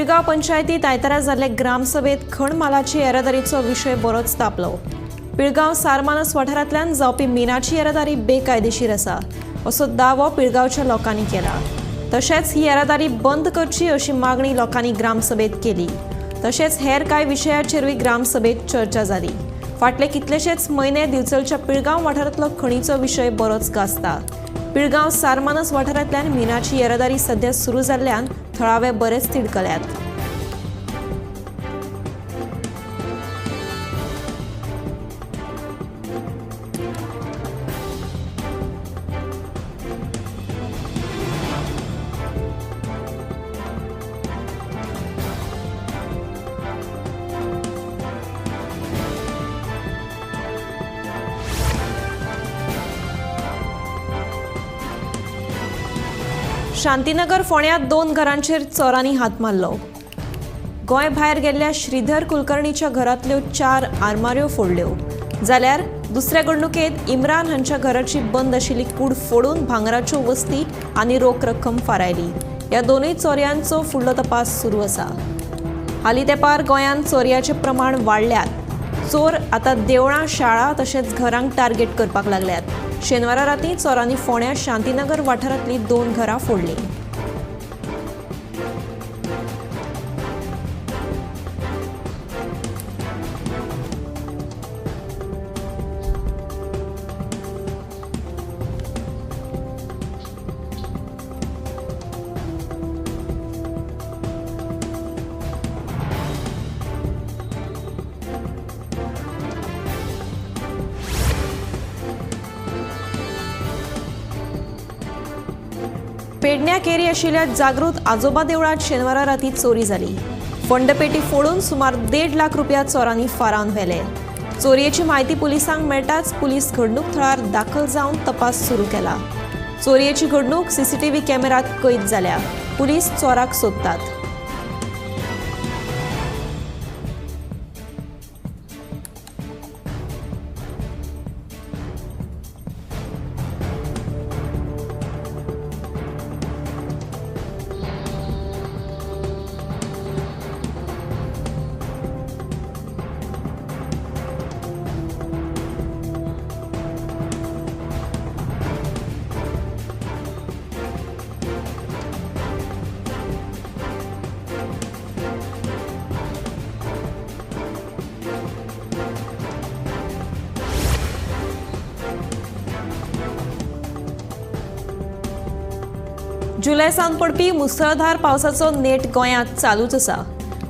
पिळगांव पंचायतीत आयतारा जाल्ले ग्रामसभेत खण मालाची येरादारीचो विशय बरोच तापलो. पिळगांव सारमानस वाठारांतल्यान जावपी मिनाची येरादारी बेकायदेशीर आसा असो दावो पिळगांवच्या लोकांनी केला. तशेंच ही येरादारी बंद करची अशी मागणी लोकांनी ग्रामसभेत केली. तशेंच हेर कांय विशयाचेरूय ग्रामसभेत चर्चा जाली. फाटले कितलेशेच म्हयने दिवचलच्या पिळगांव वाठारांतलो खणीचो विशय बरोच गाजता. पिळगांव सारमानस वाठारांतल्यान मिनाची येरादारी सध्या सुरू जाल्ल्यान थळावे बरेच तिडकल्यात. शांतीनगर फोंड्यांत 2 घरांचेर चोरांनी हात मारलो. गोंय भायर गेल्ल्या श्रीधर कुलकर्णीच्या घरांतल्यो 4 आरमाऱ्यो फोडल्यो, जाल्यार दुसऱ्या घडणुकेंत इम्रान हांच्या घराची बंद आशिल्ली कूड फोडून भांगराच्यो वस्ती आनी रोख रक्कम फारायली. ह्या दोनूय चोरयांचो फुडलो तपास सुरू आसा. हालीं तेंपार गोंयांत चोरयाचें प्रमाण वाडल्यात. चोर आतां देवळां, शाळा तशेंच घरांक टार्गेट करपाक लागल्यात. शेनवारा राती चोरांनी फोंड्या शांतीनगर वाठारांतली 2 घरां फोडलीं. पेडण्या केरी आशिल्ल्या जागृत आजोबा देवळात शेनवारा राती चोरी जाली. फंडपेटी फोडून सुमार 1.5 लाख रुपया चोरांनी फारावन व्हेले. चोरयेची म्हायती पुलिसांक मेळटाच पुलीस घडणूक थळार दाखल जावन तपास सुरू केला. चोरयेची घडणूक सीसीटीव्ही कॅमेरात कैद जाल्या. पुलीस चोराक सोदतात. जुलय सावन पडपी मुसळधार पावसाचो नेट गोंयांत चालूच आसा.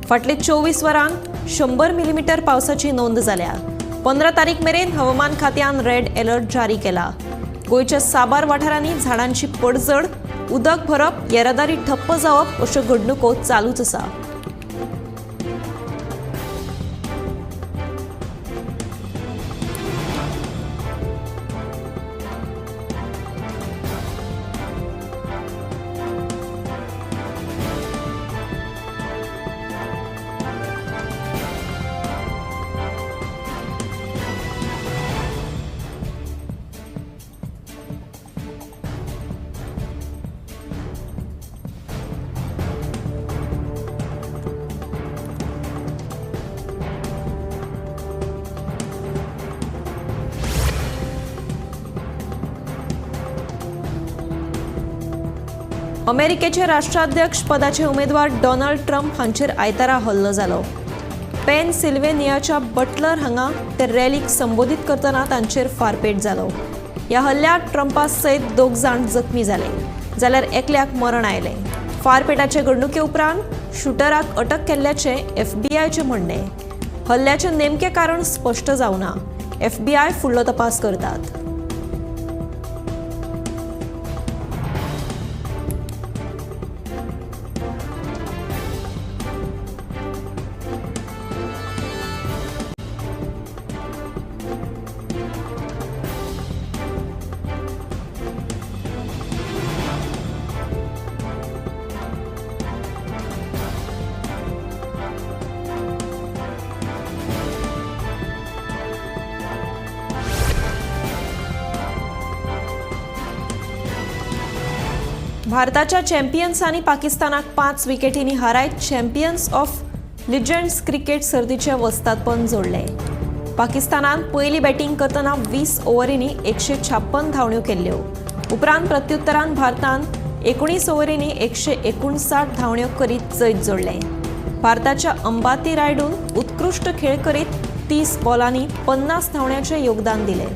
फाटले 24 वरांत 100 मिलीमीटर पावसाची नोंद जाल्या. 15 तारीख मेरेन हवामान खात्यान रेड अलर्ट जारी केला. गोंयच्या साबार वाठारांनी झाडांची पडझड, उदक भरप, येरादारी ठप्प जावप अश्यो घडणुको चालूच आसा. अमेरिकेचे राष्ट्राध्यक्ष पदाचे उमेदवार डोनाल्ड ट्रम्प हांचेर आयतारा हल्लो जालो. पेनसिल्वेनियाच्या बटलर हांगा ते रॅलीक संबोधीत करतना तांचेर फारपेट जालो. ह्या हल्ल्यात ट्रम्पा सयत 2 जाण जखमी जाले, जाल्यार एकल्याक मरण आयलें. फारपेटाचे घडणुके उपरांत शुटराक अटक केल्ल्याचें एफबीआयचें म्हणणें. हल्ल्याचें नेमकें कारण स्पश्ट जावना. एफबीआय फुडलो तपास करतात. भारताच्या चॅम्पियन्सांनी पाकिस्तानाक 5 विकेटींनी हारायत चॅम्पियन्स ऑफ लिजंड्स क्रिकेट सर्तीचें वस्तादपण जोडलें. पाकिस्तानान पयली बॅटींग करतना 20 ओव्हरींनी 156 धांवड्यो केल्ल्यो. उपरांत प्रत्युत्तरान भारतान 19 ओव्हरींनी 159 धांवड्यो करीत जैत जोडलें. भारताच्या अंबाती रायडून उत्कृश्ट खेळ करीत 30 बॉलांनी 50 धांवड्यांचें योगदान दिलें.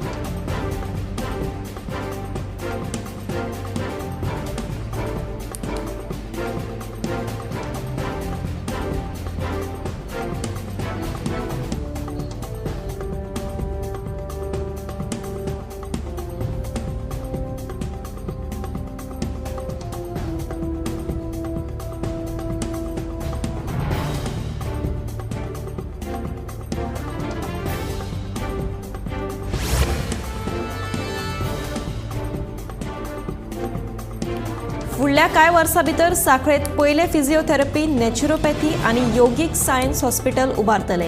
फुडल्या कांय वर्सां भितर सांखळेंत पयलें फिजिओथेरपी, नॅचरोपॅथी आनी योगीक सायन्स हॉस्पिटल उबारतले.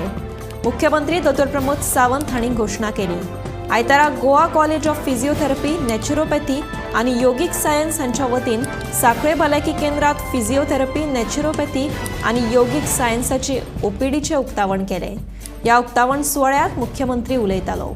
मुख्यमंत्री दोतोर प्रमोद सावंत हांणी घोशणा केली. आयतारा Goa college of physiotherapy, naturopathy आनी योगीक सायन्स हांच्या वतीन सांखळे भलायकी केंद्रांत फिजिओथेरपी, नॅचरोपॅथी आनी योगीक सायन्साची ओपीडीचें उक्तावण केलें. ह्या उक्तावण सुवाळ्यांत मुख्यमंत्री उलयतालो.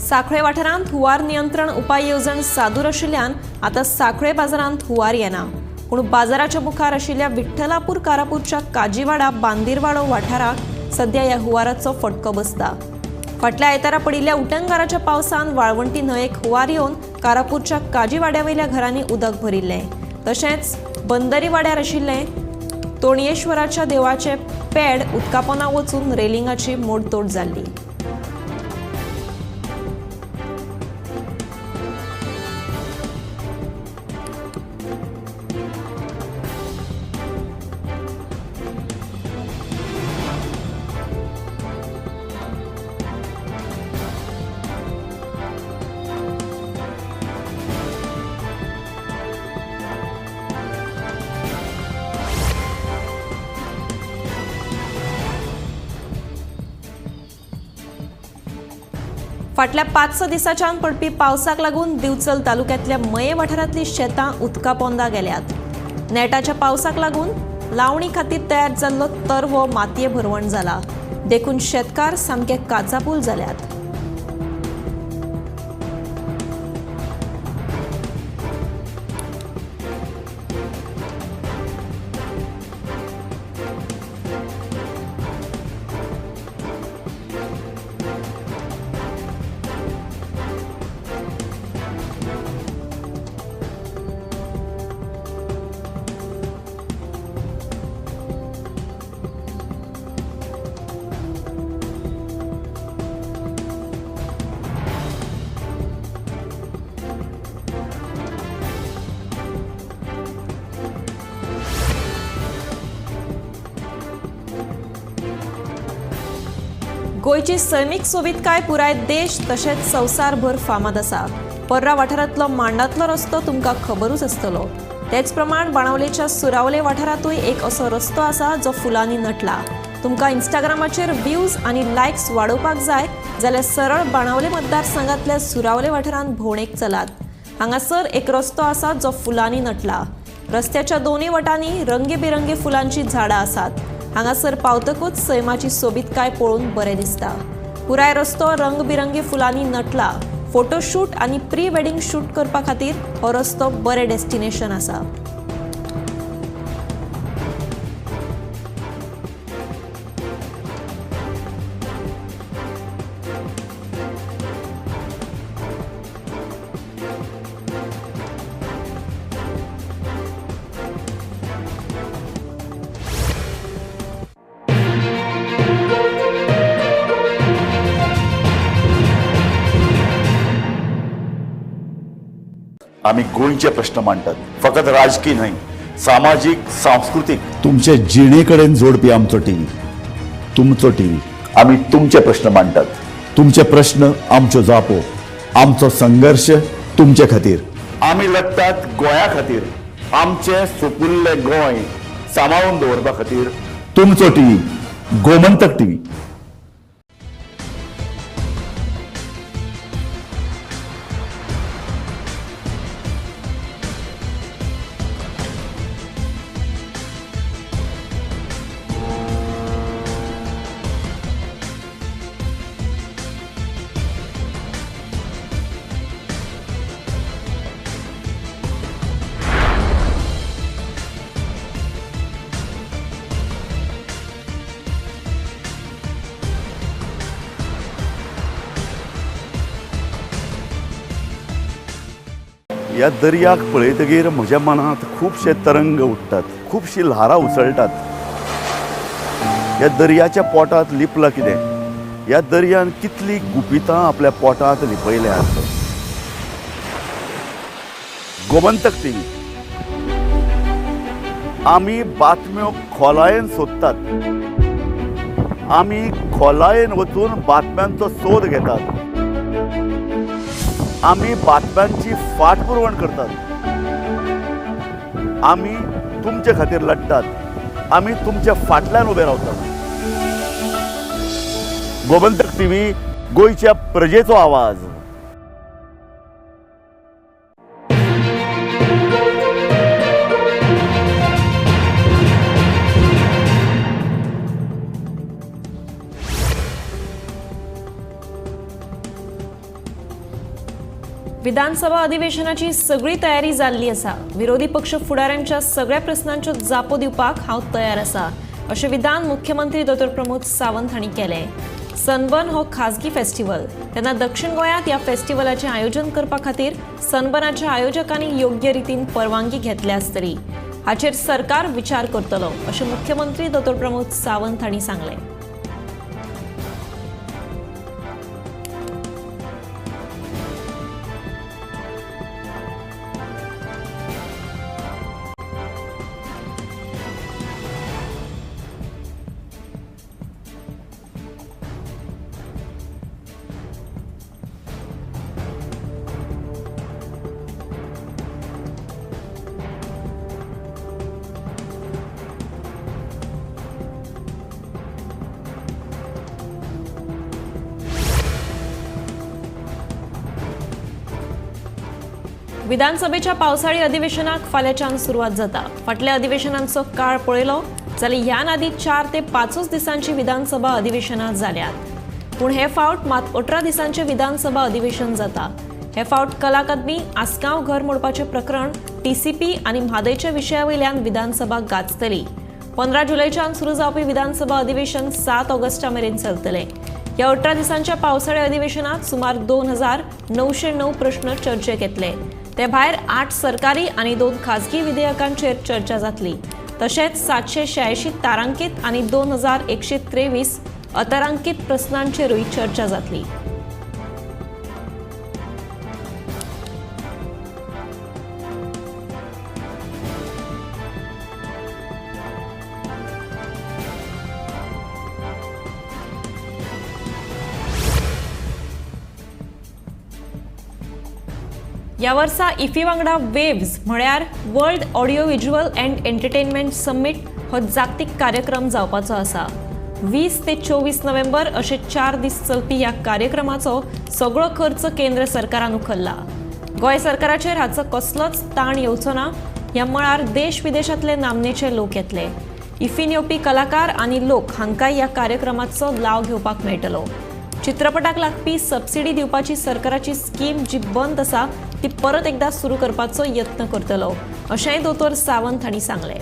सांखळे वाठारांत हुंवार नियंत्रण उपाय येवजण सादूर आशिल्ल्यान आतां सांखळे बाजारांत हुंवार येना. पूण बाजाराच्या मुखार आशिल्ल्या विठ्ठलापूर कारापूरच्या काजीवाडा बांदीरवाडो वाठाराक सद्या ह्या हुंवाराचो फटको बसता. फाटल्या आयतारा पडिल्ल्या उटंगाराच्या पावसान वाळवंटी न्हंयेक हुंवार येवन कारापूरच्या काजीवाड्यावयल्या घरांनी उदक भरिल्लें. तशेंच बंदरी वाड्यार आशिल्लें तोणयेश्वराच्या देवळाचें पेड उदकापोना वचून रेलिंगाची मोडतोड जाल्ली. फाटल्या 5-6 दिसांच्यान पडपी पावसाक लागून दिवचल तालुक्यांतल्या मये वाठारांतली शेतां उदका पोंदा गेल्यात. नेटाच्या पावसाक लागून लावणी खातीर तयार जाल्लो तरवो मातये भरवण जाला. देखून शेतकार सामके काचाबूल जाल्यात. गोंयची सैमीक सोबीतकाय पुराय देश तशेंच संवसारभर फामाद आसा. पर्रा वाठारांतलो मांडांतलो रस्तो तुमकां खबरूच आसतलो. तेच प्रमाण बाणावलेच्या सुरावले वाठारांतूय एक असो रस्तो आसा जो फुलांनी नटला. तुमकां इंस्टाग्रामाचेर व्ह्यूज आनी लायक्स वाडोवपाक जाय जाल्यार सरळ बाणावले मतदारसंघांतल्या सुरावले वाठारांत भोंवडेक चलात. हांगासर एक रस्तो आसा जो फुलांनी नटला. रस्त्याच्या दोनूय वटांनी रंगीबेरंगी फुलांचीं झाडां आसात. हांगासर पावतकूच सैमाची सोबीतकाय पळोवन बरें दिसता. पुराय रस्तो रंगबिरंगी फुलांनी नटला. फोटोशूट आनी प्री वेडिंग शूट करपा खातीर हो रस्तो बरें डेस्टिनेशन आसा. आमी गोंयचे प्रश्न मांडटात, फकत राजकी न्हय, सामाजीक, सांस्कृतीक, तुमचे जिणे कडेन जोडपी आमचो टीव्ही, तुमचो टीव्ही। आमी तुमचे प्रश्न मांडटात, तुमचे प्रश्न आमच्यो जापो, आमचो संघर्श तुमचे खातीर। आमी लढटात गोंया खातीर, आमचें सुपुल्लें गोंय सांबाळून दवरपा खातीर। तुमचो टीव्ही, गोमंतक टीव्ही। ह्या दर्याक पळयतगीर म्हज्या मनांत खुबशे तरंग उठ्ठात, खुबशीं ल्हारां उसळटात। ह्या दर्याच्या पोटांत लिपलां कितें? ह्या दर्यान कितलीं गुपितां आपल्या पोटांत लिपयल्यांत? गोमंतक टीव्ही, आमी बातम्यो खोलायेन सोदतात, आमी खोलायेन वचून बातम्यांचो सोद घेतात, आमी बातम्यांची फाटपुरवण करतात, आमी तुमचे खातीर लढटात, आमी तुमच्या फाटल्यान उबे रावतात। गोमंतक टीव्ही, गोंयच्या प्रजेचो आवाज। विधानसभा अधिवेशनाची सगळी तयारी जाल्ली आसा। विरोधी पक्ष फुडाऱ्यांच्या सगळ्या प्रस्नांच्यो जापो दिवपाक हांव तयार आसा, अशें विधान मुख्यमंत्री दोतोर प्रमोद सावंत हांणी केलें। सनबर्न हो खाजगी फेस्टिवल, तेन्ना दक्षिण गोंयांत ह्या फेस्टिवलाचें आयोजन करपा खातीर सनबर्नाच्या आयोजकांनी योग्य रितीन परवानगी घेतल्या आसतली, हाचेर सरकार विचार करतलो, अशें मुख्यमंत्री दोतोर प्रमोद सावंत हांणी सांगलें। विधानसभेच्या पावसाळी अधिवेशनाक फाल्यांच्यान सुरवात जाता। फाटल्या अधिवेशनांचो काळ पळयलो जाल्यार ह्यान आदी 4 ते 5 दिसांची विधानसभा अधिवेशनां जाल्यात, पूण हे फावट मात 18 दिसांचें विधानसभा अधिवेशन जाता। हे फावट कला अकादमी, आसगांव घर मोडपाचें प्रकरण, टीसीपी आनी म्हादयच्या विशया वयल्यान विधानसभा गाजतली। 15 जुलयच्यान सुरू जावपी विधानसभा अधिवेशन 7 ऑगस्टा मेरेन चलतलें। ह्या 18 दिसांच्या पावसाळी अधिवेशनात सुमार 2909 प्रश्न चर्चेक येतले। ते भायर 8 सरकारी आनी 2 खाजगी विधेयकांचेर चर्चा जातली। तशेंच 786 तारांकित आनी 2123 अतारांकित प्रस्नांचेरूय चर्चा जातली। ह्या वर्सा इफी वांगडा वेव्ज म्हळ्यार world audio visual and entertainment summit हो जागतीक कार्यक्रम जावपाचो आसा। 20 ते 24 नोव्हेंबर अशे 4 दीस चलपी ह्या कार्यक्रमाचो सगळो खर्च केंद्र सरकारान उखल्ला। गोंय सरकाराचेर हाचो कसलोच ताण येवचो ना। ह्या मळार देश विदेशांतले नामनेचे लोक येतले। इफीन येवपी कलाकार आनी लोक हांकां ह्या कार्यक्रमाचो लाव घेवपाक मेळटलो। चित्रपटाक लागपी सबसिडी दिवपाची सरकाराची स्कीम जी बंद आसा ती परत एकदा सुरू करपाचो यत्न करतलो, अशेंय दोतोर सावंत हांणी सांगलें।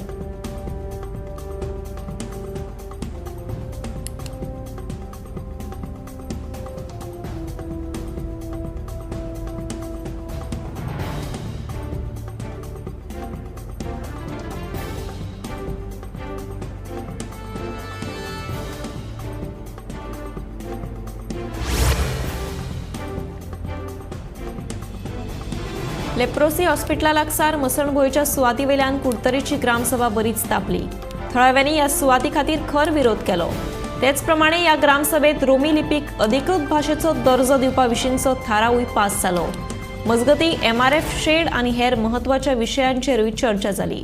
लेप्रोसी हॉस्पिटला लागसार मसणभुंयेच्या सुवाती वयल्यान कुडतरीची ग्रामसभा बरीच तापली. थळाव्यांनी ह्या सुवाती खातीर खर विरोध केलो. तेच प्रमाणे ह्या ग्रामसभेत रोमी लिपीक अधिकृत भाशेचो दर्जो दिवपा विशींचो थारावूय पास जालो. मजगतीं एमआरएफ शेड आनी हेर म्हत्वाच्या विशयांचेरूय चर्चा जाली.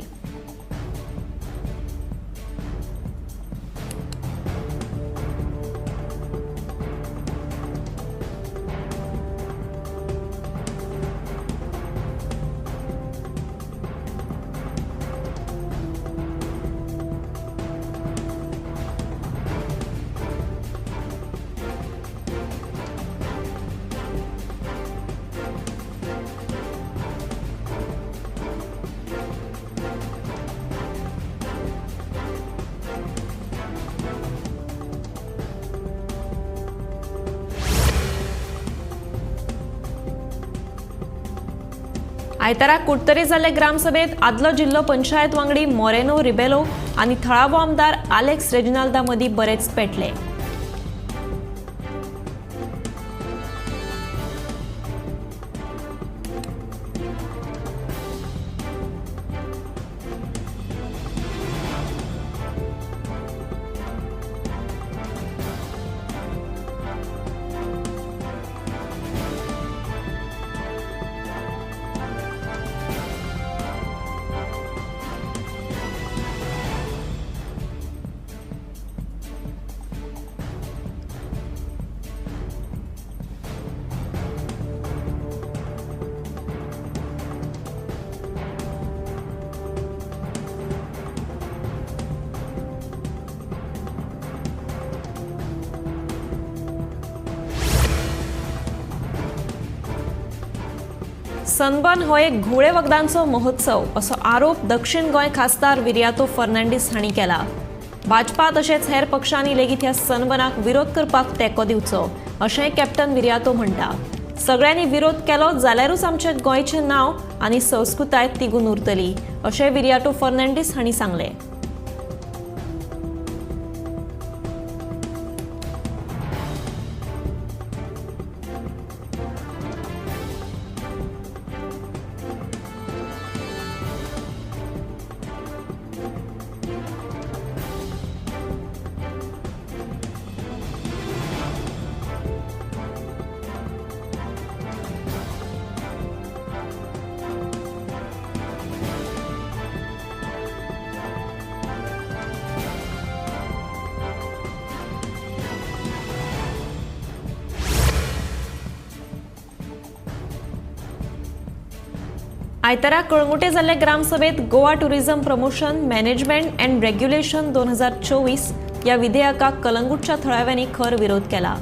आयतारा कुडतरी जाल्ले ग्रामसभेत आदलो जिल्लो पंचायत वांगडी मोरेनो रिबेलो आनी थळावो आमदार आलेक्स रेजिनाल्दा मदीं बरेच पेटले. सनबर्न हो एक घुवळे वखदांचो महोत्सव असो आरोप दक्षिण गोंय खासदार विरियातो फर्नांडीस हांणी केला. भाजपा तशेंच हेर पक्षांनी लेगीत ह्या सनबर्नाक विरोध करपाक तेंको दिवचो अशेंय कॅप्टन विरियातो म्हणटा. सगळ्यांनी विरोध केलो जाल्यारूच आमच्या गोंयचें नांव आनी संस्कृताय तिगून उरतली अशें विरियातो फर्नांडीस हांणी सांगलें. आयतारा कळंगुटे जाल्ले ग्रामसभेत Goa tourism promotion management and regulation 2024 ह्या विधेयकाक कलंगूटच्या थळाव्यांनी खर विरोध केला.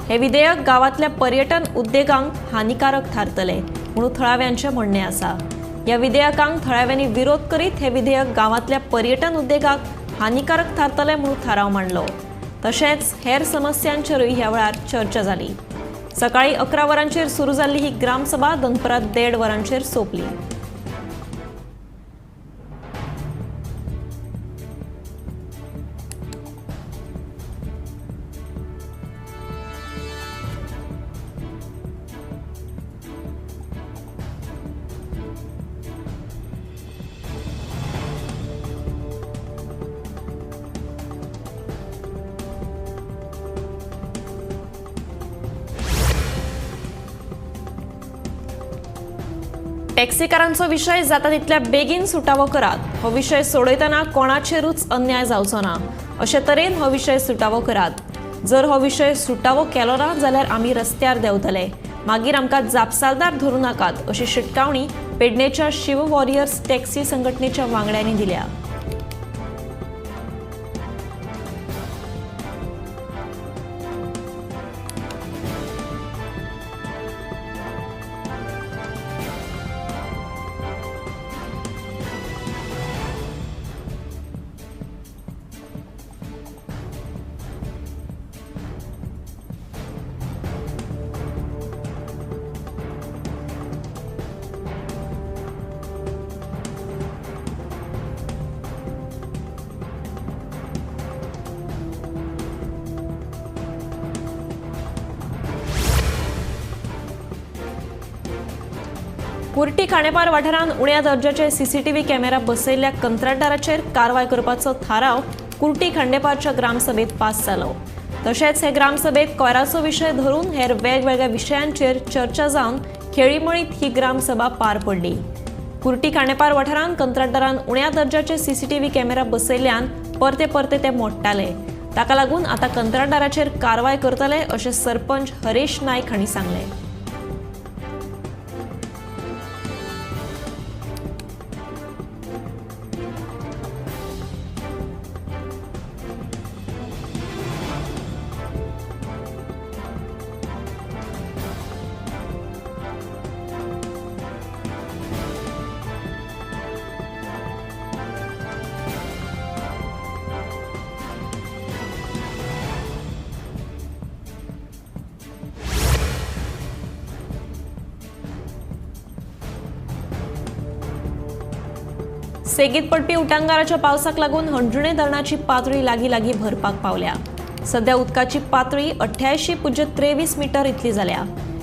हे विधेयक गांवांतल्या पर्यटन उद्देगांक हानिकारक थारतले म्हणून थळाव्यांचें म्हणणें आसा. ह्या विधेयकांक थळाव्यांनी विरोध करीत हे विधेयक गांवांतल्या पर्यटन उद्देगाक हानिकारक थारतले म्हणून थाराव मांडलो. तशेंच हेर समस्यांचेरूय ह्या वेळार चर्चा जाली. सकाळी 11 वरांचेर सुरू जाल्ली ही ग्रामसभा दनपरां 1:30 वरांचेर सोंपली. टॅक्सीकारांचो विशय जाता तितल्या बेगीन सुटावो करात. हो विशय सोडयतना कोणाचेरूच अन्याय जावचो ना अशे तरेन हो विशय सुटावो करात. जर हो विशय सुटावो केलो ना जाल्यार आमी रस्त्यार देंवतले, मागीर आमकां जापसालदार धरूं नाकात अशी शिटकावणी पेडणेच्या शिव वॉरियर्स टॅक्सी संघटनेच्या वांगड्यांनी दिल्या. कुर्टी खांडेपार वाठारांत उण्या दर्जाचे सीसीटीव्ही कॅमेरा बसयल्ल्या कंत्राटदाराचेर कारवाय करपाचो थाराव कुर्टी खांडेपारच्या ग्रामसभेत पास जालो। तशेंच हे ग्रामसभेत कोयराचो विशय धरून हेर वेगवेगळ्या विशयांचेर चर्चा जावन खेळीमळीत ही ग्रामसभा पार पडली। कुर्टी खांडेपार वाठारांत कंत्राटदारान उण्या दर्जाचे सीसीटीव्ही कॅमेरा बसयल्ल्यान परते परते ते मोडटाले। ताका लागून आतां कंत्राटदाराचेर कारवाय करतले अशें सरपंच हरेश नायक हांणी सांगलें। सेगीत पडपी उटांगाराच्या पावसाक लागून हणजुणे धरणाची पातळी लागीं लागीं भरपाक पावल्या। सध्या उदकाची पातळी 88.23 मीटर इतली जाल्या।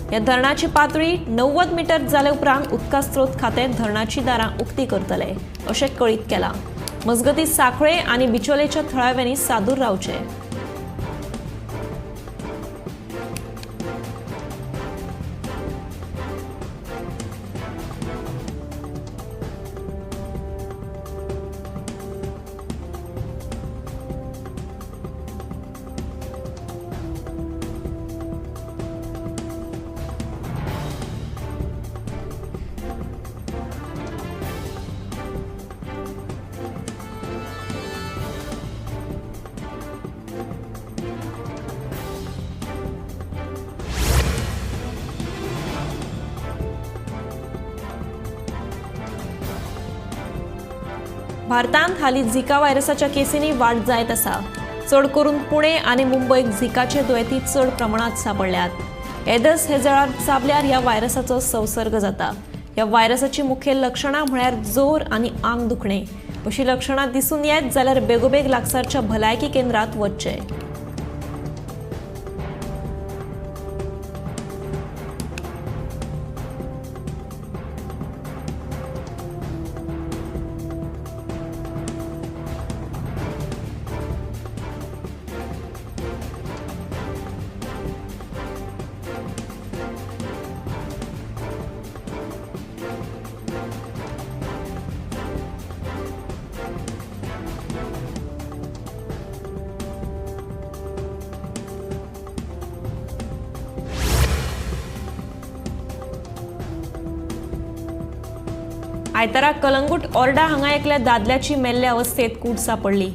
ह्या धरणाची पातळी 90 मीटर जाले उपरांत उदका स्रोत खातें धरणाची दारां उक्ती करतले अशें कळीत केलां। मजगतीं सांखळे आनी बिचोलेच्या थळाव्यांनी सादूर रावचें। भारतांत हालीं झिका व्हायरसाच्या केसींनी वाड जायत आसा। चड करून पुणे आनी मुंबयक झिकाचे दुयेंती चड प्रमाणांत सांपडल्यात। एदस हे जळार चाबल्यार ह्या व्हायरसाचो संसर्ग जाता। ह्या व्हायरसाची मुखेल लक्षणां म्हळ्यार जोर आनी आंग दुखणें। अशी लक्षणां दिसून येत जाल्यार बेगोबेग लागसारच्या भलायकी केंद्रांत वचचें। आयतारा कलंगूट ओर्डा हांगा एकल्या दादल्याची मेल्ल्या अवस्थेत कूड सापडली।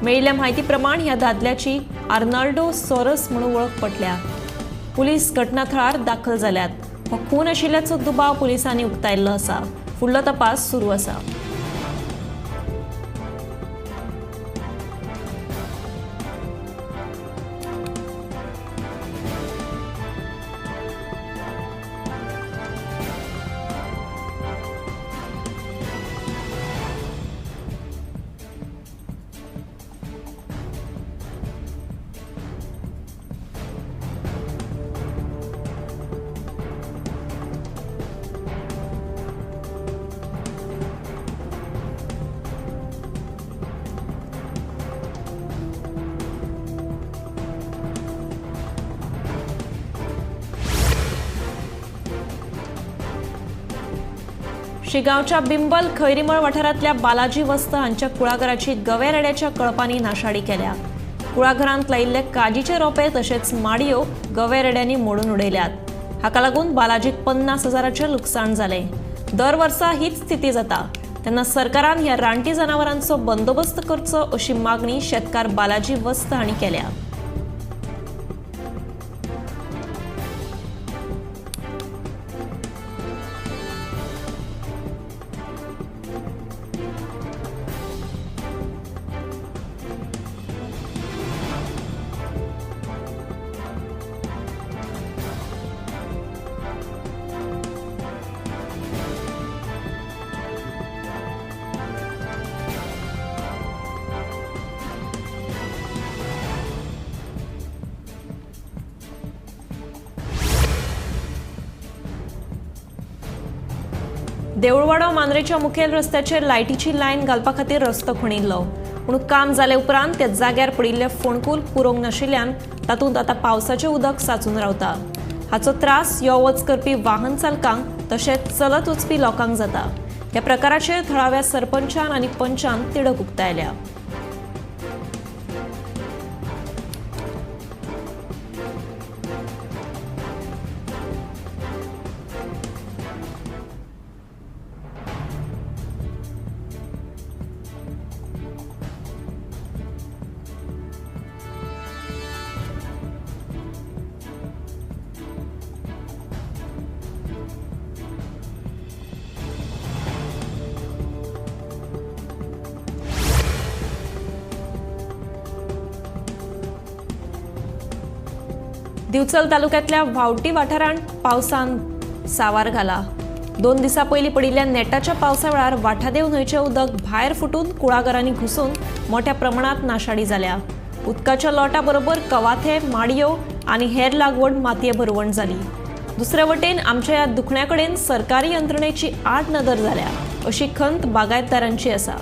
मेळिल्ल्या म्हायती प्रमाण ह्या दादल्याची आर्नाल्डो सोरस म्हणून वळख पटल्या। पुलीस घटनाथळार दाखल जाल्यात। हो खून आशिल्ल्याचो दुबाव पुलिसांनी उक्तायल्लो आसा। फुडलो तपास सुरू आसा। शिगांवच्या बिंबल खैरीमळ वाठारांतल्या बालाजी वस्त हांच्या कुळागराची गवेरेड्याच्या कळपांनी नाशाडी केल्या। कुळागरांत लायिल्ले काजीचे रोपे तशेंच माडयो गवेरेड्यांनी मोडून उडयल्यात। हाका लागून बालाजीक 50,000 लुकसाण जालें। दर वर्सा हीच स्थिती जाता तेन्ना सरकारान ह्या रानटी जनावरांचो बंदोबस्त करचो अशी मागणी शेतकार बालाजी वस्त हांणी केल्या। देऊळवाडो मांद्रेच्या मुखेल रस्त्याचेर लायटीची लायन घालपा खातीर रस्तो खणिल्लो, पूण काम जाले उपरांत त्या जाग्यार पडिल्ले फोंडकूल पुरोवंक नाशिल्ल्यान तातूंत आतां पावसाचें उदक साचून रावता. हाचो त्रास यो वच करपी वाहन चालकांक तशेंच चलत वचपी लोकांक जाता. ह्या प्रकाराचेर थळाव्या सरपंचान आनी पंचान तिडक उक्तायल्या. दिवचल तालुक्यांतल्या व्हावटी वाठारांत पावसान सावार घाला. 2 दिसां पयलीं पडिल्ल्या नेटाच्या पावसा वेळार वाठादेव न्हंयचें उदक भायर फुटून कुळागरांनी घुसून मोठ्या प्रमाणात नाशाडी जाल्या. उदकाच्या लोटा बरोबर कवाथे, माडयो आनी हेर लागवड मातये भरवण जाली. दुसरे वटेन आमच्या ह्या दुखण्या कडेन सरकारी यंत्रणेची आड नदर जाल्या अशी खंत बागायतदारांची आसा.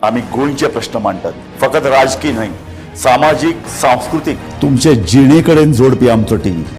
आमी गोंयचे प्रश्न मांडटात, फकत राजकी न्हय, सामाजीक, सांस्कृतीक, तुमचे जिणे कडेन जोडपी आमचो टीव्ही.